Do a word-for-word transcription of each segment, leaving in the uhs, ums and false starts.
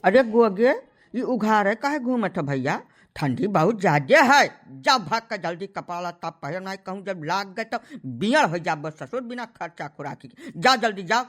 अरे गोगे, ई उघारे काहे घूमत ह भइया? ठंडी बहुत ज्यादे है। जा भाग के जल्दी कपड़ा लत्ता पहिर, नाहीं कहूँ जब लाग गए तो बियड़ होइ जाबो ससुर बिना खर्चा खुराकी के। जा जल्दी जा।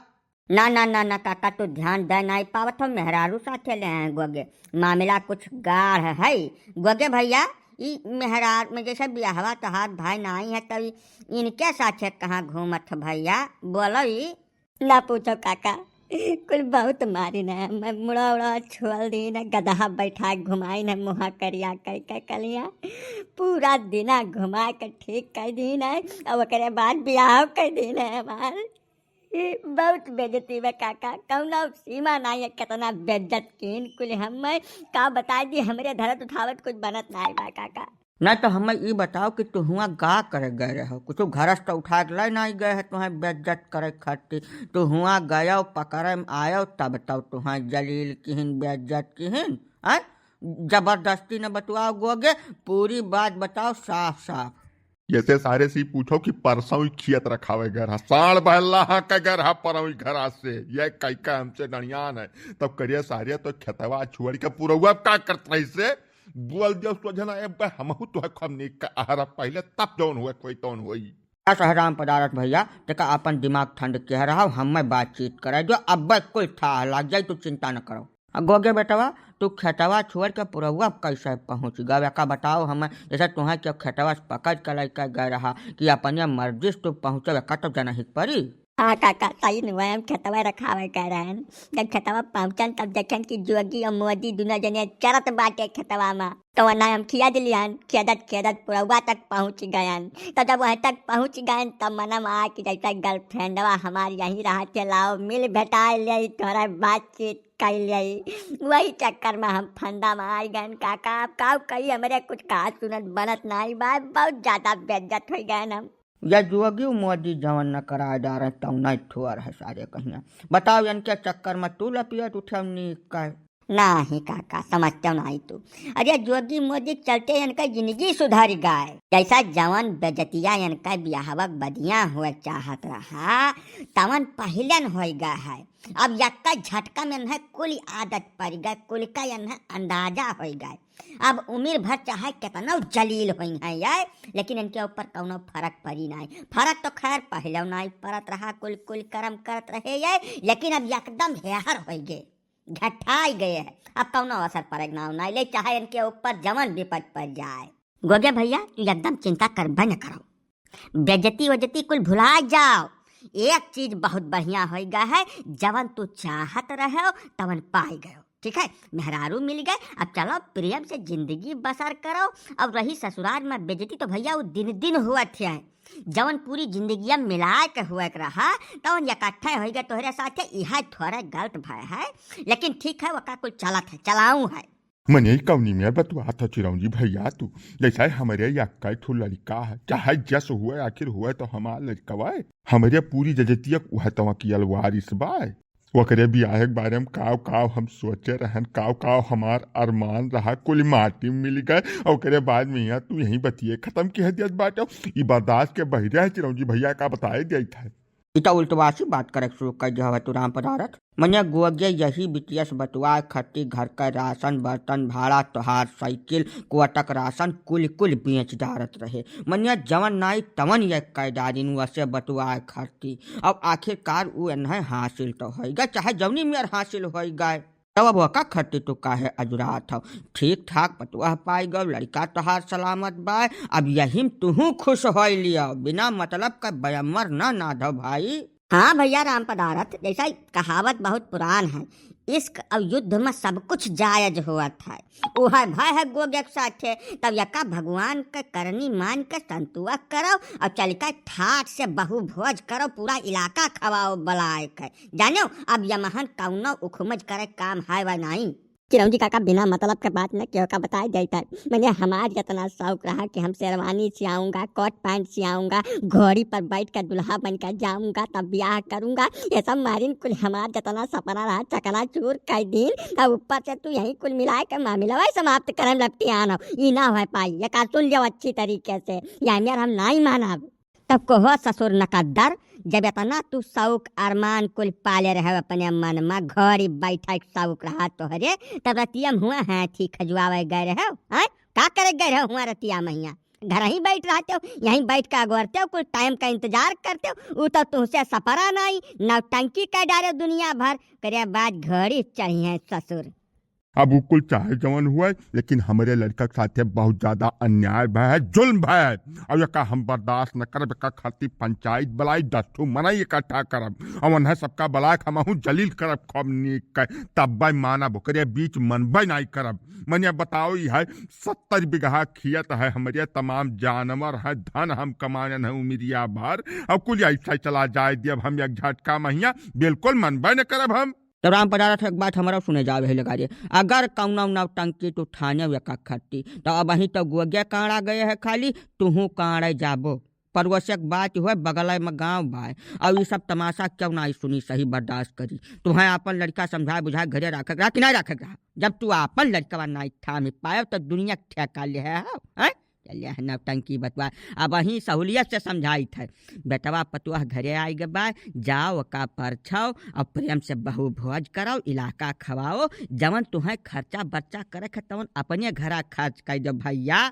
ना, ना, ना, ना काका, तू ध्यान दे नाहीं पावत हो, मेहरारू साथे ले आए गोगे। मामला कुछ गाढ़ है। गोगे भइया, ई मेहरारू में जैसे बियाहवा तोहार भाई नाहीं है, तो ई इनके साथे कहाँ घूमत ह भइया? बोलो ई। ना पूछो काका, कुल बहुत मारिन है, मैं मुड़ा उड़ा छोल दीन है, गदहा बैठा घुमाइन है, मुहा करिया कइ के कलिया, पूरा दिना घुमा के ठीक कइ दीन है, और ओकरे बाद बियाह कइ दीन है हमार। बहुत बेइज्जती बा काका, कौनो सीमा नाहीं है, कितना बेइज्जत कीन कुल हम। मैं का बताई दी, हमरे धरत उठावत कुछ बनत नाहीं बा काका। नहीं तो हमें ई बताओ कि तू हुआं का करे गए रहो? कुछ घरस तो उठा के ले नाहीं गए है तुहें बेइज्जत करे खातिर। तू हुआं गयो, पकड़े में आयो, तब तो तुहें जलील किहिन, बेइज्जत किहिन, हैं? जबरदस्ती न बतुआओ गोगे, पूरी बात बताओ साफ साफ। जैसे सारे से पूछो कि परसों ही खियत रखावे गए रहा, साढ़ बहला के गए रहा परौई घरा से, ये कई का हमसे डणियान है। तब करिए सारे तो खेतवा छोड़ के पुरौआ का करत रही से, बोल दियो सोझना, ए बे, हमहू तोहे खूब नीक का आहारा पहिले, तब जौन हुए कोई तौन होई। बस है राम पदारथ भइया, तेका आपन दिमाग ठंड किहे रहो, हमें बातचीत करे दो, अब्बे कुल थाह लाग जाई, तू चिंता न करो। आ गोगे बेटवा, तू खेतवा छोड़ के पुरौआ कैसे पहुँच गए? एका बताओ हमें, जैसे तुहें के खेतवा से पकड़ के लइके गए रहा कि अपने मर्जी से तू पहुँचे, एका तो जनहिक परी। हाँ काका, सही नु है, हम खेतवा रखावे गए रहन। जब खेतवा पहुँचन तब देखन कि जोगी और मोदी दुनो जने चरत बाटे खेतवा में। तो वरना हम खिया दिलियन, खेदत खेदत पुरौआ तक पहुँच गयन। तो जब वहीं तक पहुँच गयन तब मना में आए कि जैसे गर्लफ्रेंडवा हमार यहीं रहा थे, लाओ मिल भेटाए ले, थोड़ा बातचीत कर ले। वही चक्कर में हम फंदा में आ गयन काका। अब काऊ कही, हमरे कुछ कहा सुनत बनत नाहीं बा, बहुत ज्यादा बेइज्जत हो गयन हम। या जोगी मोदी जवन न कराए डारे तौन ठोर है सारे कहिया। बताओ इनके चक्कर में तू लपियत उठे नीक का? नाहीं काका, समझते नाहीं तू। अरे जोगी मोदी के चलते इनका जिंदगी सुधर गए। जैसा जवन बेजतिया इनका बियाहवा के बदिया हुए चाहत रहा, तवन पहिलन होइ गए है। अब यक्का झटका में इन्हें कुल आदत पड़ गए, कुल का इन्हें अंदाजा होइ गए। अब उम्र भर चाहे कितना जलील होई हैं ये, लेकिन इनके ऊपर कौनो फर्क पड़ी नाहीं। फर्क तो खैर पहले नाहीं पड़त रहा, कुल कुल कर्म करत रहे ये, लेकिन अब एकदम हेहर होइ गए, घटाई गए है। अब कौनो असर पड़े नाव नाहीं ले, चाहे इनके ऊपर जवन विपद पड़ जाए। गोगे भइया, तू एकदम चिंता करबे न करो, बेजती वजती कुल भुला जाओ। एक चीज बहुत बढ़िया होइ गए है, जवन तू चाहत रहो तवन पाई गयो। ठीक है, मेहरारू मिल गए, अब चलो प्रेम से जिंदगी बसर करो। अब रही ससुराल में बेजती तो भइया वो दिन दिन हुआ थे, जवन पूरी जिंदगिया मिलाए के हुए के रहा, तवन इकट्ठे होइ गए तोहरे साथे, इहे थोड़े गलत भय है, लेकिन ठीक है, वका कुल चलत है, चलाऊ है। मने कौनी में बतुआत हो चिरौंजी भइया तू, जैसे हमरे यक्का ठो लड़का है, चाहे जस हुए आखिर हुए तो हमार लड़कवा है। हमरे पूरी जजतिया उहे तवा कियल वारिस बा। ओकरे बियाहे के बारे में काव काव हम सोचे रहन, काव काव हमार अरमान रहा, कुल माटी में मिल गए। ओकरे बाद में यहाँ तू यहीं बतिये खत्म कह दियत बाटो। ई बर्दाश्त के बहिरे है चिरौंजी भइया, का बताए देत है। ई तो उल्टवासी बात करे शुरू कर दिया है तू राम पदारथ। मने गोगे यही बिटिया से बतुआ खत्ती घर का राशन, बर्तन, भाड़ा, तोहार साइकिल, कोटक राशन, कुल कुल बेच डारत रहे। मने जवन नाई तवन ये कैदारिन वसे बतुआ खत्ती। अब आखिरकार उ एन्हे हासिल तो होई गए, चाहे जवनी मेर हासिल होई गए। तब अब ओका खत्ती तू काहे अजुरात हो? ठीक ठाक पतुआ पाई गो, लड़का तोहार सलामत बाय। अब यही में तुहू खुश होई लियो, बिना मतलब का बयमर ना नाधो भाई। हाँ भइया राम पदारथ, जैसा कहावत बहुत पुरान है, इश्क और युद्ध में सब कुछ जायज होत है। उहे भय है गोगे के साथे, तब यका भगवान के करनी मान के संतुआ करो और चल के ठाट से बहु भोज करो, पूरा इलाका खवाओ बलाय के। जानो, अब यमहन कौनो उखमज करे काम है वा नाई। चिरौंजी काका बिना मतलब के बात न केहू का बताए देत है। मने हमार इतना शौक रहा कि हम शेरवानी सियाऊंगा, कोट पैंट सियाऊंगा, घोड़ी पर बैठ कर दुल्हा बन कर जाऊंगा, तब ब्याह करूंगा। ये सब मारिन कुल हमार जितना सपना रहा चकनाचूर कर दीन। तब ऊपर से तू यही कुल मिलाए के मामला वही समाप्त करे में लपटी आना। ई ना हो पाई, ये का सुन लियो अच्छी तरीके से, ये मेर हम नाई मानब। तब कहो ससुर नकद्दर, जब एतना तू सौक अरमान कुल पाले रहे अपने मन मा, घड़ी बैठक सौक रहा तोहरे, तब रतिया मा हुआ हाथी खजुआवे गए रहे, हैं? का करे गए रहे हुआ रतिया महिया? घरहीं बैठ रहते हो, यहीं बैठ के अगोरते हो, कुल टाइम का इंतजार करते हो। उ तो तुहसे सपरा नाई, नौटंकी कर डारे दुनिया भर। करे बाद घड़ी चढ़ी है ससुर। अब उ कुल चाहे जवन हुए, लेकिन हमरे लड़का के साथे बहुत ज्यादा अन्याय भय है, जुल्म भय है। अब एका हम बर्दाश्त न करब, एका खातिर पंचायत बुलाई, दस ठो मनई इकट्ठा करब, और उन्हें सबका बुला के हमहू जलील करब खूब नीक के, तब्बे मानब, ओकरे बीच मनबे नाई करब। मने बताओ, ई है सत्तर बीघा खेत है हमरे, तमाम जानवर है, धन हम कमायन है उमिरिया भर, अब कुल ऐसा चला जाए दियब हम एक झटका महिया, बिल्कुल मनबे न करब हम। तो राम पदारथ, एक बात हमरा सुने जावे है लगा रे, अगर कौनो नौटंकी तू ठाने हुए का खट्टी, तो अब वहीं तो गोगे काड़ा गए है खाली, तुहू काड़े जाबो। पड़ोसिया के बात हुए, बगल में गाँव बाय, और ये सब तमाशा क्यों नाई सुनी, सही बर्दाश्त करी। तुम्हें अपन लड़का समझाए बुझाए घरे रखे रहा कि नहीं रखे रहा? जब तू अपन लड़कवा नाई थामे पाए तो दुनिया के ठेका ले है, हैं? चलिया है नौटंकी बतवा। अब वहीं सहूलियत से समझाइत है। बेटवा पतुआ घरे आई गए बा, जाओ ओका परछाओ और प्रेम से बहु भोज कराओ, इलाका खवाओ, जवन तुम्हें खर्चा बर्चा करे के तवन अपने घरा खर्च कर दो भैया।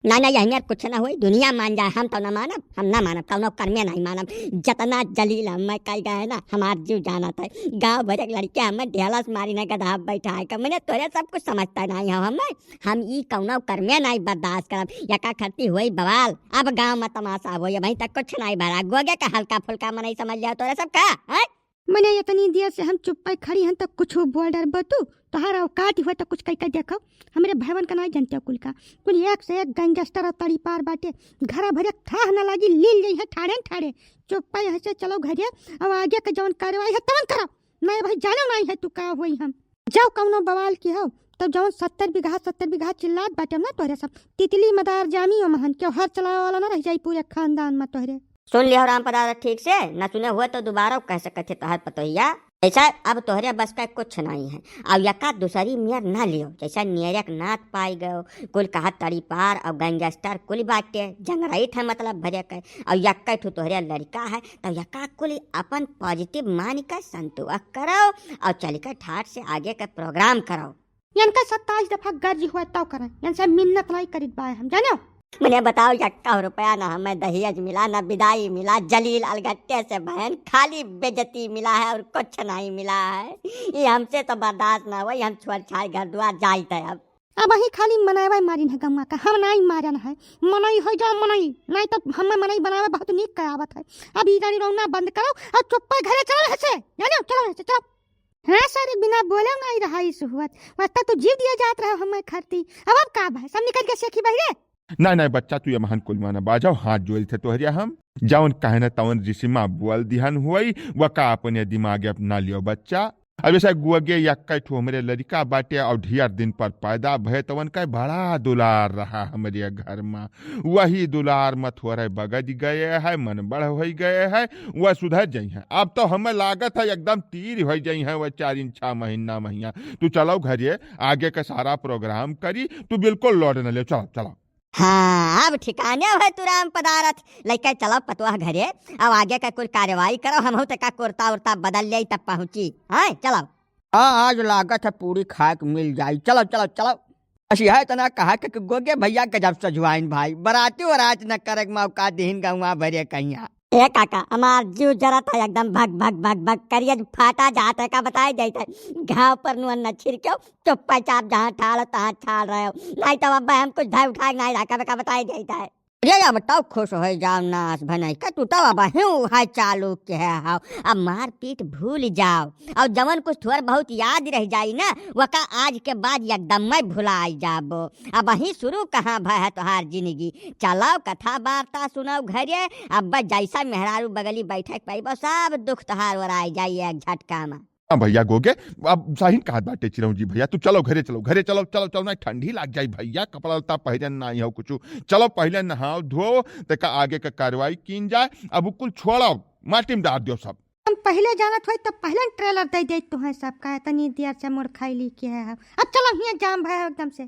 ना, ना, यहीं कुछ ना होई, दुनिया मान जाए, हम तो ना मानब, हम ना मानब, कौनो कर्मे नहीं मानब। जतना जलील हमें कई गए ना, हमार जीव जानत है। गाँव भर एक लड़के हमें ढेलस मारी ना गधा बैठा है, मने तोरे सब कुछ समझता नहीं हो हमें। हम ई कौनो कर्मे नाई बर्दाश्त करब, यका खरती होई बवाल। अब गाँव में तमाशा होई, अबहीं तक कुछ नाई भरा, गोगे का हल्का फुल्का मनई समझ लिया तोरे सब का, हैं? मने इतनी देर से हम चुप्पे खड़ी हन, तो कुछ बोल डरबो तू? तोहार औकात हुआ तो कुछ कह के देखो। हमरे भवन का नाई जनते कुल का, कुल एक से एक गैंगस्टर और तड़ीपार बाटे। घरा भरे थाह न लागी, लील गई है ठाड़े न ठाड़े। चुप्पे यहाँ से चलो घरे, और आगे का जौन कार्रवाई है तवन करो। नहीं भाई, जानो नहीं है तू का होई हम। जाओ कौनो बवाल की हो, तब जौन सत्तर बीघा, सत्तर बीघा चिल्लात बाटे ना तोहरे सब, तितली मदार जामी ओ महन, क्यों हर चलावे वाला ना रह जाई पूरे खानदान में तोहरे। सुन लियो राम पदारथ ठीक से, ना सुने हुए तो दोबारा कह सकत है तोहर पतोहिया। जैसा अब तोहरे बस का कुछ नहीं है, अब यका दूसरी मेर ना लियो, जैसा नियरक नाथ पाई गयो, कुल कहा तड़ीपार और गैंगस्टर कुल बाटे, जंगरइत है मतलब भरे के, और यक्का ठो तोहरे लड़का है, तो यका कुल अपन पॉजिटिव मान के संतोष करो और चल के ठाट से आगे के प्रोग्राम करो। इनका सत्ताईस दफा गर्ज हुआ तौ करें, इनसे मिन्नत नहीं करित बाय हम, जानो? मने बताओ, यक्का रुपया ना हमें दहेज मिला, ना विदाई मिला, जलील अलगट्टे से बहन, खाली बेइज्जती मिला है और कुछ नहीं मिला है। ये हमसे तो बर्दाश्त ना हुआ, हम छोड़ छाड़ घर दुआर जाइत है अब। अब वही खाली मनावे मारिन है गौवा का, हम नाई मारन है। मनई हो जाओ मनई, नाई तो हमें मनई बनावे बहुत नीक करावत है। अब ई गाड़ी रोना बंद करो और चुप्पे घरे चलो यहाँ से, जानो, चलो यहाँ से, चलो। हाँ सर, बिना बोले नाई रहा इस हुआ, वत्ता तो जीव दिया जात रहा हमें खरती। अब, अब का भाई, सब निकल के सेखी बहिरे। नहीं, नहीं बच्चा, तू ये महान कुल माना बाजाओ, हाथ जोड़ी थे तोहरिया हम। जौन कहना तौन रिशिमा बोल दिहन हुई, वका अपने दिमाग अब ना लियो बच्चा। अब ऐसा गोगे यक्का ठो हमरे लड़का बाटे और ढेर दिन पर पैदा भये तवन का बड़ा दुलार रहा हमरे घर में। वही दुलार में थोड़े बगज गए है, मन बढ़ होई गए है, वह सुधर जाई है। अब तो हमें लागत है एकदम तीर होई जाई है वह चार छह महीना महिया। तू चलो घरे, आगे का सारा प्रोग्राम करी, तू बिल्कुल लोड न ले, चलो, चलो। हाँ, अब ठिकाने है तू राम पदारथ, लेके चलो पतोह घरे, अब आगे का कुल कार्रवाई करो, हम हो तका कुर्ता उर्ता बदल ले तब पहुँची। हाँ, चलो। हाँ, आज लागत है पूरी खाए के मिल जाई। चलो, चलो, चलो। बस यह इतना कहा के, कि गोगे भैया गजब सजुआइन भाई, बराती वरात न करे के मौका दिहिन गौवा भरे कहिया। ए काका, हमार जीव जरत है एकदम भग, भग, भग, भग करिए, फाटा जात है, का बताई जाइत है। घाव पर नून न छिड़क्यो, चुप्पे चाप जहाँ ठाड़ हो, तहाँ ठाड़ रहे हो। नहीं तो अब हम कुछ धर उठा के नहीं रखा, का बताई जाइत है। अरे अब तब खुश हो जाओ, नास भनई का तू तब अब हिउ है चालू के है हाव। अब मारपीट भूल जाओ, और जवन कुछ थोड़ बहुत याद रह जाई ना, वका आज के बाद एकदम मैं भुलाई जाबो। अब वहीं शुरू कहाँ भय है तोहार जिंदगी। चलो कथा वार्ता सुनाओ घरे, अब जैसा मेहरारू बगली बैठे के पाइबो, सब दुख तोहार ओराई जाई एक झटका में। हाँ भैया गोगे, अब सही कहत बाटे चिरौंजी भैया, तू चलो घरे चलो, घरे चलो, चलो, चलो, नहीं ठंडी लाग जाई भैया, कपड़ा लत्ता पहिरन नाई हो कुछ। चलो पहले नहाओ धो, तेका आगे का कार्रवाई कीन जाए। अब उ कुल छोड़ो, माटी में डाल दियो सब। हम पहले जानत होई तो पहले ट्रेलर दे देत तुहें सब, का इतनी देर से मुड़ खाई ली के है। अब चलो हियाँ जाम भय एकदम से।